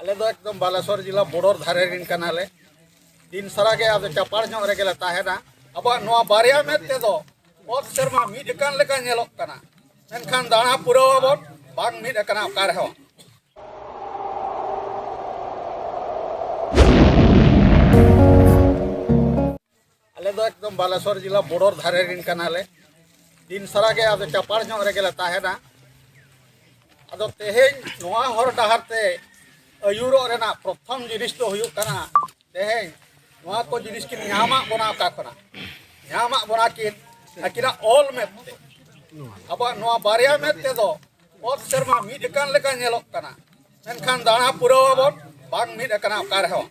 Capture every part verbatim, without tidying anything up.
ᱟᱞᱮ ᱫᱚ ᱮᱠᱫᱚᱢ ᱵᱟᱞᱮᱥᱚᱨ ᱡᱮᱞᱟ ᱵᱚᱰᱚᱨ ᱫᱷᱟᱨᱮ ᱨᱮᱱ ᱠᱟᱱᱟᱞᱮ᱾ ᱫᱤᱱ ᱥᱟᱨᱟ ᱜᱮ ᱟᱫᱚ ᱪᱟᱯᱟᱲ ᱧᱚᱜ ᱨᱮᱜᱮ ᱞᱮ ᱛᱟᱦᱮᱱᱟ᱾ ᱟᱵᱚᱣᱟᱜ ᱱᱚᱣᱟ ᱵᱟᱨᱭᱟ ᱢᱮᱫ ᱛᱮᱫᱚ ᱚᱛ ᱥᱮᱨᱢᱟ ᱢᱤᱫ ᱟᱠᱟᱱ ᱞᱮᱠᱟ ᱧᱮᱞᱚᱜ ᱠᱟᱱᱟ, ᱢᱮᱱᱠᱷᱟᱱ ᱫᱟᱬᱟ ᱯᱩᱨᱟᱹᱣ ᱟᱵᱚᱱ, ᱵᱟᱝ ᱢᱤᱫ ᱟᱠᱟᱱᱟ ᱚᱠᱟ ᱨᱮᱦᱚᱸ᱾ ᱟᱞᱮ ᱫᱚ ᱮᱠᱫᱚᱢ ᱵᱟᱞᱮᱥᱚᱨ ᱡᱮᱞᱟ ᱵᱚᱰᱚᱨ ᱫᱷᱟᱨᱮ ᱨᱮᱱ ᱠᱟᱱᱟᱞᱮ᱾ ᱫᱤᱱ ᱥᱟᱨᱟ ᱜᱮ ᱟᱫᱚ ᱪᱟᱯᱟᱲ ᱧᱚᱜ ᱨᱮᱜᱮ ᱞᱮ ᱛᱟᱦᱮᱱᱟ᱾ ᱟᱫᱚ ᱛᱮᱦᱮᱧ ᱱᱚᱣᱟ ᱦᱚᱨ ᱰᱟᱦᱟᱨ ᱛᱮ ᱟᱹᱭᱩᱨᱚᱜ ᱨᱮᱱᱟᱜ ᱯᱨᱚᱛᱷᱚᱢ ᱡᱤᱱᱤᱥ ᱫᱚ ᱦᱩᱭᱩᱜ ᱠᱟᱱᱟ, ᱛᱮᱦᱮᱧ ᱱᱚᱣᱟ ᱠᱚ ᱡᱤᱱᱤᱥ ᱠᱤᱱ ᱧᱟᱢᱟᱜ ᱵᱚᱱᱟ᱾ ᱚᱠᱟ ᱠᱷᱚᱱᱟᱜ ᱧᱟᱢᱟᱜ ᱵᱚᱱᱟ ᱠᱤᱱ? ᱟᱹᱠᱤᱱᱟᱜ ᱚᱞ ᱢᱮᱫ ᱛᱮ᱾ ᱟᱵᱚᱣᱟᱜ ᱱᱚᱣᱟ ᱵᱟᱨᱭᱟ ᱢᱮᱫ ᱛᱮᱫᱚ ᱚᱛ ᱥᱮᱨᱢᱟ ᱢᱤᱫ ᱟᱠᱟᱱ ᱞᱮᱠᱟ ᱧᱮᱞᱚᱜ ᱠᱟᱱᱟ, ᱢᱮᱱᱠᱷᱟᱱ ᱫᱟᱬᱟ ᱯᱩᱨᱟᱹᱣ ᱟᱵᱚᱱ, ᱵᱟᱝ ᱢᱤᱫ ᱟᱠᱟᱱᱟ ᱚᱠᱟ ᱨᱮᱦᱚᱸ᱾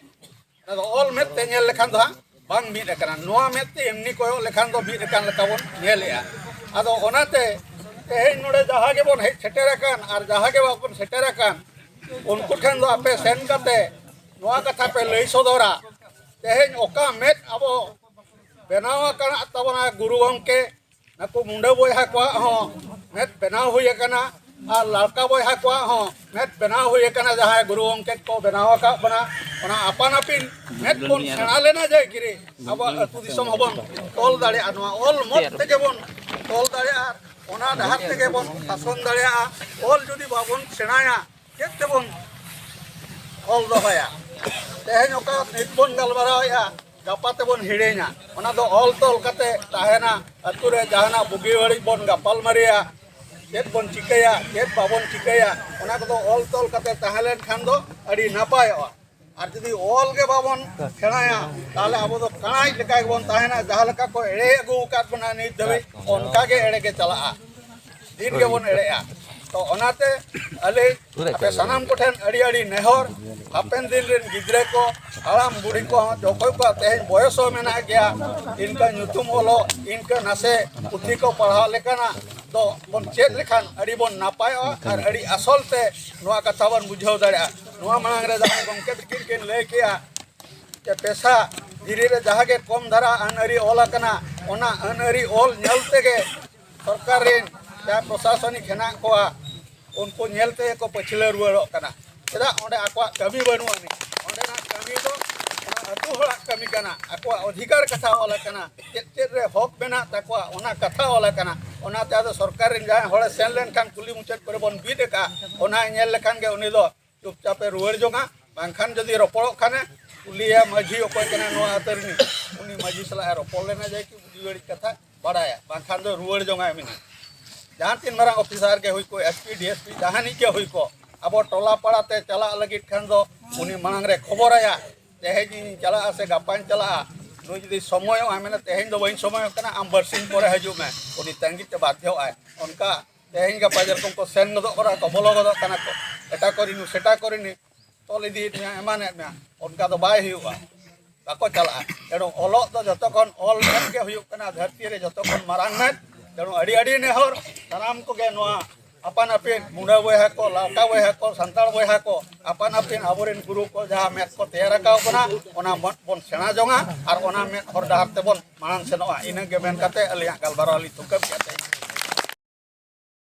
ᱚᱱᱟ ᱫᱚ ᱚᱞ ᱢᱮᱫ ᱛᱮ ᱧᱮᱞ ᱞᱮᱠᱷᱟᱱ ᱫᱚ ᱦᱟᱸᱜ ᱵᱟᱝ ᱢᱤᱫ ᱟᱠᱟᱱᱟ᱾ ᱱᱚᱣᱟ ᱢᱮᱫ ᱛᱮ ᱮᱢᱱᱤ ᱠᱚᱭᱚᱜ ᱞᱮᱠᱷᱟᱱ ᱫᱚ ᱢᱤᱫ ᱟᱠᱟᱱ ᱞᱮᱠᱟ ᱵᱚᱱ ᱧᱮᱞᱮᱜᱼᱟ᱾ ᱟᱫᱚ ᱚᱱᱟᱛᱮ ᱛᱮᱦᱮᱧ ᱱᱚᱰᱮ ᱡᱟᱦᱟᱸ ᱜᱮᱵᱚᱱ ᱦᱮᱡ ᱥᱮᱴᱮᱨ ᱟᱠᱟᱱ ᱟᱨ ᱡᱟᱦᱟᱸ ᱜᱮ ᱵᱟᱵᱚᱱ ᱥᱮᱴᱮᱨ ᱟᱠᱟᱱ, ᱩᱱᱠᱩ ᱴᱷᱮᱱ ᱫᱚ ᱟᱯᱮ ᱥᱮᱱ ᱠᱟᱛᱮ ᱱᱚᱣᱟ ᱠᱟᱛᱷᱟ ᱯᱮ ᱞᱟᱹᱭ ᱥᱚᱫᱚᱨᱟ, ᱛᱮᱦᱮᱧ ᱚᱠᱟ ᱢᱮᱫ ᱟᱵᱚ ᱵᱮᱱᱟᱣ ᱟᱠᱟᱱ ᱛᱟᱵᱚᱱᱟ ᱜᱩᱨᱩ ᱜᱚᱢᱠᱮ, ᱱᱩᱠᱩ ᱢᱩᱸᱰᱟᱹ ᱵᱚᱭᱦᱟ ᱠᱚᱣᱟᱜ ᱦᱚᱸ ᱢᱮᱫ ᱵᱮᱱᱟᱣ ᱦᱩᱭ ᱟᱠᱟᱱᱟ ᱟᱨ ᱞᱟᱲᱠᱟ ᱵᱚᱭᱦᱟ ᱠᱚᱣᱟᱜ ᱦᱚᱸ ᱢᱮᱫ ᱵᱮᱱᱟᱣ ᱦᱩᱭ ᱟᱠᱟᱱᱟ᱾ ᱡᱟᱦᱟᱸᱭ ᱜᱩᱨᱩ ᱜᱚᱢᱠᱮ ᱠᱚ ᱵᱮᱱᱟᱣ ᱟᱠᱟᱫ ᱵᱚᱱᱟ, ᱚᱱᱟ ᱟᱯᱟᱱ ᱟᱹᱯᱤᱱ ᱢᱮᱫ ᱵᱚᱱ ᱥᱮᱬᱟ ᱞᱮᱱᱟ ᱡᱮ ᱠᱤᱨᱤ ᱟᱵᱚᱣᱟᱜ ᱟᱹᱛᱩ ᱫᱤᱥᱚᱢ ᱦᱚᱸᱵᱚᱱ ᱛᱚᱞ ᱫᱟᱲᱮᱭᱟᱜᱼᱟ᱾ ᱱᱚᱣᱟ ᱚᱞ ᱢᱚᱛ ᱛᱮᱜᱮ ᱵᱚᱱ ᱛᱚᱞ ᱫᱟᱲᱮᱭᱟᱜᱼᱟ, ᱚᱱᱟ ᱰᱟᱦᱟᱨ ᱛᱮᱜᱮ ᱵᱚᱱ ᱥᱟᱥᱚᱱ ᱫᱟᱲᱮᱭᱟᱜᱼᱟ᱾ ᱚᱞ ᱡᱩᱫᱤ ᱵᱟᱵᱚᱱ ᱥᱮᱬᱟᱭᱟ, ᱪᱮᱫ ᱛᱮᱵᱚᱱ ᱚᱞ ᱫᱚᱦᱚᱭᱟ? ᱛᱮᱦᱮᱧ ᱚᱠᱟ ᱱᱤᱛ ᱵᱚᱱ ᱜᱟᱞᱢᱟᱨᱟᱣᱮᱫᱼᱟ, ᱜᱟᱯᱟ ᱛᱮᱵᱚᱱ ᱦᱤᱲᱤᱧᱟ᱾ ᱚᱱᱟ ᱫᱚ ᱚᱞ ᱛᱚᱞ ᱠᱟᱛᱮ ᱛᱟᱦᱮᱱᱟ᱾ ᱟᱹᱛᱩ ᱨᱮ ᱡᱟᱦᱟᱱᱟᱜ ᱵᱩᱜᱤ ᱵᱟᱹᱲᱤᱡ ᱵᱚᱱ ᱜᱟᱯᱟᱞ ᱢᱟᱨᱟᱣᱟ, ᱪᱮᱫ ᱵᱚᱱ ᱪᱤᱠᱟᱹᱭᱟ, ᱪᱮᱫ ᱵᱟᱵᱚᱱ ᱪᱤᱠᱟᱹᱭᱟ, ᱚᱱᱟ ᱠᱚᱫᱚ ᱚᱞ ᱛᱚᱞ ᱠᱟᱛᱮ ᱛᱟᱦᱮᱸ ᱞᱮᱱᱠᱷᱟᱱ ᱫᱚ ᱟᱹᱰᱤ ᱱᱟᱯᱟᱭᱚᱜᱼᱟ᱾ ᱟᱨ ᱡᱩᱫᱤ ᱚᱞ ᱜᱮ ᱵᱟᱵᱚᱱ ᱥᱮᱬᱟᱭᱟ, ᱛᱟᱦᱚᱞᱮ ᱟᱵᱚ ᱫᱚ ᱠᱟᱬᱟᱡ ᱞᱮᱠᱟ ᱜᱮᱵᱚᱱ ᱛᱟᱦᱮᱱᱟ᱾ ᱡᱟᱦᱟᱸ ᱞᱮᱠᱟ ᱠᱚ ᱮᱲᱮ ᱟᱹᱜᱩ ᱟᱠᱟᱫ ᱵᱚᱱᱟ ᱱᱤᱛ ᱫᱷᱟᱹᱵᱤᱡ, ᱚᱱᱠᱟ ᱜᱮ ᱮᱲᱮ ᱜᱮ ᱪᱟᱞᱟᱜᱼᱟ᱾ ᱫᱤᱱ ᱜᱮᱵᱚᱱ ᱮᱲᱮᱜᱼᱟ᱾ ᱛᱚ ᱚᱱᱟᱛᱮ ᱟᱹᱞᱤᱧ ᱟᱯᱮ ᱥᱟᱱᱟᱢ ᱠᱚᱴᱷᱮᱱ ᱟᱹᱰᱤ ᱟᱹᱰᱤ ᱱᱮᱦᱚᱨ, ᱦᱟᱯᱮᱱ ᱫᱤᱱ ᱨᱮᱱ ᱜᱤᱫᱽᱨᱟᱹ ᱠᱚ, ᱦᱟᱲᱟᱢ ᱵᱩᱲᱦᱤ ᱠᱚᱦᱚᱸ, ᱡᱚᱠᱷᱚᱱ ᱠᱚ ᱛᱮᱦᱮᱧ ᱵᱚᱭᱚᱥ ᱦᱚᱸ ᱢᱮᱱᱟᱜ ᱜᱮᱭᱟ, ᱤᱱᱠᱟᱹ ᱧᱩᱛᱩᱢ ᱚᱞᱚᱜ, ᱤᱱᱠᱟᱹ ᱱᱟᱥᱮ ᱯᱩᱛᱷᱤ ᱠᱚ ᱯᱟᱲᱦᱟᱣ ᱞᱮᱠᱟᱱᱟᱜ ᱫᱚ ᱵᱚᱱ ᱪᱮᱫ ᱞᱮᱠᱷᱟᱱ ᱟᱹᱰᱤ ᱵᱚᱱ ᱱᱟᱯᱟᱭᱚᱜᱼᱟ ᱟᱨ ᱟᱹᱰᱤ ᱟᱥᱚᱞ ᱛᱮ ᱱᱚᱣᱟ ᱠᱟᱛᱷᱟ ᱵᱚᱱ ᱵᱩᱡᱷᱟᱹᱣ ᱫᱟᱲᱮᱭᱟᱜᱼᱟ᱾ ᱱᱚᱣᱟ ᱢᱟᱲᱟᱝ ᱨᱮ ᱡᱟᱦᱟᱸᱭ ᱜᱚᱢᱠᱮ ᱛᱟᱹᱠᱤᱱ ᱠᱤᱱ ᱞᱟᱹᱭ ᱠᱮᱜᱼᱟ, ᱡᱮ ᱯᱮᱥᱟ ᱫᱷᱤᱨᱤ ᱨᱮ ᱡᱟᱦᱟᱸ ᱜᱮ ᱠᱚᱢ ᱫᱷᱟᱨᱟ ᱟᱹᱱ ᱟᱹᱨᱤ ᱚᱞ ᱟᱠᱟᱱᱟ, ᱚᱱᱟ ᱟᱹᱱ ᱟᱹᱨᱤ ᱚᱞ ᱧᱮᱞ ᱛᱮᱜᱮ ᱥᱚᱨᱠᱟᱨ ᱨᱮᱱ ᱡᱟᱦᱟᱸᱭ ᱯᱨᱚᱥᱟᱥᱚᱱᱤᱠ ᱦᱮᱱᱟᱜ ᱠᱚᱣᱟ, ᱩᱱᱠᱩ ᱧᱮᱞ ᱛᱮᱜᱮ ᱠᱚ ᱯᱟᱹᱪᱷᱞᱟᱹ ᱨᱩᱣᱟᱹᱲᱚᱜ ᱠᱟᱱᱟ᱾ ᱪᱮᱫᱟᱜ ᱚᱸᱰᱮ ᱟᱠᱚᱣᱟᱜ ᱠᱟᱹᱢᱤ ᱵᱟᱹᱱᱩᱜ ᱟᱹᱱᱤᱡ? ᱚᱸᱰᱮᱱᱟᱜ ᱠᱟᱹᱢᱤ ᱫᱚ ᱚᱱᱟ ᱟᱹᱛᱩ ᱦᱚᱲᱟᱜ ᱠᱟᱹᱢᱤ ᱠᱟᱱᱟ, ᱟᱠᱚᱣᱟᱜ ᱚᱫᱷᱤᱠᱟᱨ ᱠᱟᱛᱷᱟ ᱚᱞ ᱟᱠᱟᱱᱟ, ᱪᱮᱫ ᱪᱮᱫ ᱨᱮ ᱦᱚᱠ ᱢᱮᱱᱟᱜ ᱛᱟᱠᱚᱣᱟ ᱚᱱᱟ ᱠᱟᱛᱷᱟ ᱚᱞ ᱟᱠᱟᱱᱟ᱾ ᱚᱱᱟᱛᱮ ᱟᱫᱚ ᱥᱚᱨᱠᱟᱨ ᱨᱮᱱ ᱡᱟᱦᱟᱸᱭ ᱦᱚᱲᱮ ᱥᱮᱱ ᱞᱮᱱᱠᱷᱟᱱ ᱠᱩᱞᱦᱤ ᱢᱩᱪᱟᱹᱫ ᱠᱚᱨᱮ ᱵᱚᱱ ᱵᱤᱫ ᱟᱠᱟᱫᱼᱟ, ᱚᱱᱟ ᱧᱮᱞ ᱞᱮᱠᱷᱟᱱ ᱜᱮ ᱩᱱᱤ ᱫᱚ ᱪᱩᱯᱪᱟᱯᱮ ᱨᱩᱣᱟᱹᱲ ᱡᱚᱝᱟ᱾ ᱵᱟᱝᱠᱷᱟᱱ ᱡᱩᱫᱤ ᱨᱚᱯᱚᱲᱚᱜ ᱠᱷᱟᱱᱮ ᱠᱩᱞᱤᱭᱟ ᱢᱟᱹᱡᱷᱤ ᱚᱠᱚᱭ ᱠᱟᱱᱟ ᱱᱚᱣᱟ ᱟᱹᱛᱩ ᱨᱤᱱᱤᱡ, ᱩᱱᱤ ᱢᱟᱹᱡᱷᱤ ᱥᱟᱞᱟᱜ ᱮ ᱨᱚᱯᱚᱲ ᱞᱮᱱᱟ ᱡᱮ ᱠᱤ ᱵᱩᱜᱤ ᱵᱟᱹᱲᱤᱡ ᱠᱟᱛᱷᱟ ᱵᱟᱲᱟᱭᱟ, ᱵᱟᱝᱠᱷᱟᱱ ᱫᱚ ᱨᱩᱣᱟᱹᱲ ᱡᱚᱝᱟᱭ ᱢᱮᱱᱟ᱾ ᱡᱟᱦᱟᱸ ᱛᱤᱱ ᱢᱟᱨᱟᱝ ᱚᱯᱷᱤᱥᱟᱨ ᱜᱮ ᱦᱩᱭ ᱠᱚᱜ, S P, D S P, ᱡᱟᱦᱟᱱᱤᱡ ᱜᱮ ᱦᱩᱭ ᱠᱚᱜ, ᱟᱵᱚ ᱴᱚᱞᱟ ᱯᱟᱲᱟ ᱛᱮ ᱪᱟᱞᱟᱜ ᱞᱟᱹᱜᱤᱫ ᱠᱷᱟᱱ ᱫᱚ ᱩᱱᱤ ᱢᱟᱲᱟᱝ ᱨᱮ ᱠᱷᱚᱵᱚᱨᱟᱭᱟ, ᱛᱮᱦᱮᱧ ᱤᱧ ᱪᱟᱞᱟᱜᱼᱟ ᱥᱮ ᱜᱟᱯᱟᱧ ᱪᱟᱞᱟᱜᱼᱟ᱾ ᱱᱩᱭ ᱡᱩᱫᱤ ᱥᱚᱢᱚᱭᱚᱜᱼᱟ, ᱢᱮᱱᱟ ᱛᱮᱦᱮᱧ ᱫᱚ ᱵᱟᱹᱧ ᱥᱚᱢᱚᱭᱚᱜ ᱠᱟᱱᱟ, ᱟᱢ ᱵᱟᱨᱥᱤᱧ ᱯᱚᱨᱮ ᱦᱤᱡᱩᱜ ᱢᱮ, ᱩᱱᱤ ᱛᱟᱺᱜᱤ ᱛᱮ ᱵᱟᱫᱽᱫᱷᱚᱜᱼᱟᱭ᱾ ᱚᱱᱠᱟ ᱛᱮᱦᱮᱧ ᱜᱟᱯᱟ ᱡᱮᱨᱚᱠᱚᱢ ᱠᱚ ᱥᱮᱱ ᱜᱚᱫᱚᱜ ᱠᱟᱱᱟ ᱠᱚ, ᱵᱚᱞᱚ ᱜᱚᱫᱚᱜ ᱠᱟᱱᱟ ᱠᱚ, ᱮᱴᱟ ᱠᱚᱨᱤᱱᱩ ᱥᱮᱴᱟ ᱠᱚᱨᱤᱱᱤ, ᱛᱚᱞ ᱤᱫᱤᱭᱮᱫ ᱢᱮᱭᱟ, ᱮᱢᱟᱱᱮᱫ ᱢᱮᱭᱟ, ᱚᱱᱠᱟ ᱫᱚ ᱵᱟᱭ ᱦᱩᱭᱩᱜᱼᱟ᱾ ᱵᱟᱠᱚ ᱪᱟᱞᱟᱜᱼᱟ᱾ ᱛᱮᱱᱩ ᱚᱞᱚᱜ ᱫᱚ ᱡᱚᱛᱚ ᱠᱷᱚᱱ, ᱚᱞ ᱢᱮᱫ ᱜᱮ ᱦᱩᱭᱩᱜ ᱠᱟᱱᱟ ᱫᱷᱟᱹᱨᱛᱤ ᱨᱮ ᱡᱚᱛᱚ ᱠᱷᱚᱱ ᱢᱟᱨᱟᱝ ᱢᱮᱫ᱾ ᱛᱮᱱᱩ ᱟᱹᱰᱤ ᱟᱹᱰᱤ ᱱᱮᱦᱚᱨ ᱥᱟᱱᱟᱢ ᱠᱚᱜᱮ ᱱᱚᱣᱟ ᱟᱯᱟᱱ ᱟᱹᱯᱤᱱ ᱢᱩᱸᱰᱟᱹ ᱵᱚᱭᱦᱟ ᱠᱚ, ᱞᱟᱣᱠᱟ ᱵᱚᱭᱦᱟ ᱠᱚ, ᱥᱟᱱᱛᱟᱲ ᱵᱚᱭᱦᱟ ᱠᱚ, ᱟᱯᱟᱱ ᱟᱹᱯᱤᱱ ᱟᱵᱚᱨᱮᱱ ᱜᱩᱨᱩ ᱠᱚ ᱡᱟᱦᱟᱸ ᱢᱮᱫ ᱠᱚ ᱛᱮᱭᱟᱨ ᱟᱠᱟᱣ ᱵᱚᱱᱟ, ᱚᱱᱟ ᱢᱮᱫ ᱵᱚᱱ ᱥᱮᱬᱟ ᱡᱚᱝᱟ ᱟᱨ ᱚᱱᱟ ᱢᱮᱫ ᱦᱚᱨ ᱰᱟᱦᱟᱨ ᱛᱮᱵᱚᱱ ᱢᱟᱲᱟᱝ ᱥᱮᱱᱚᱜᱼᱟ᱾ ᱤᱱᱟᱹᱜᱮ ᱢᱮᱱ ᱠᱟᱛᱮ ᱟᱹᱞᱤᱧᱟᱜ ᱜᱟᱞᱢᱟᱨᱟᱣ ᱞᱤᱧ ᱛᱷᱩᱠᱟᱹᱢ ᱠᱮᱫᱟ᱾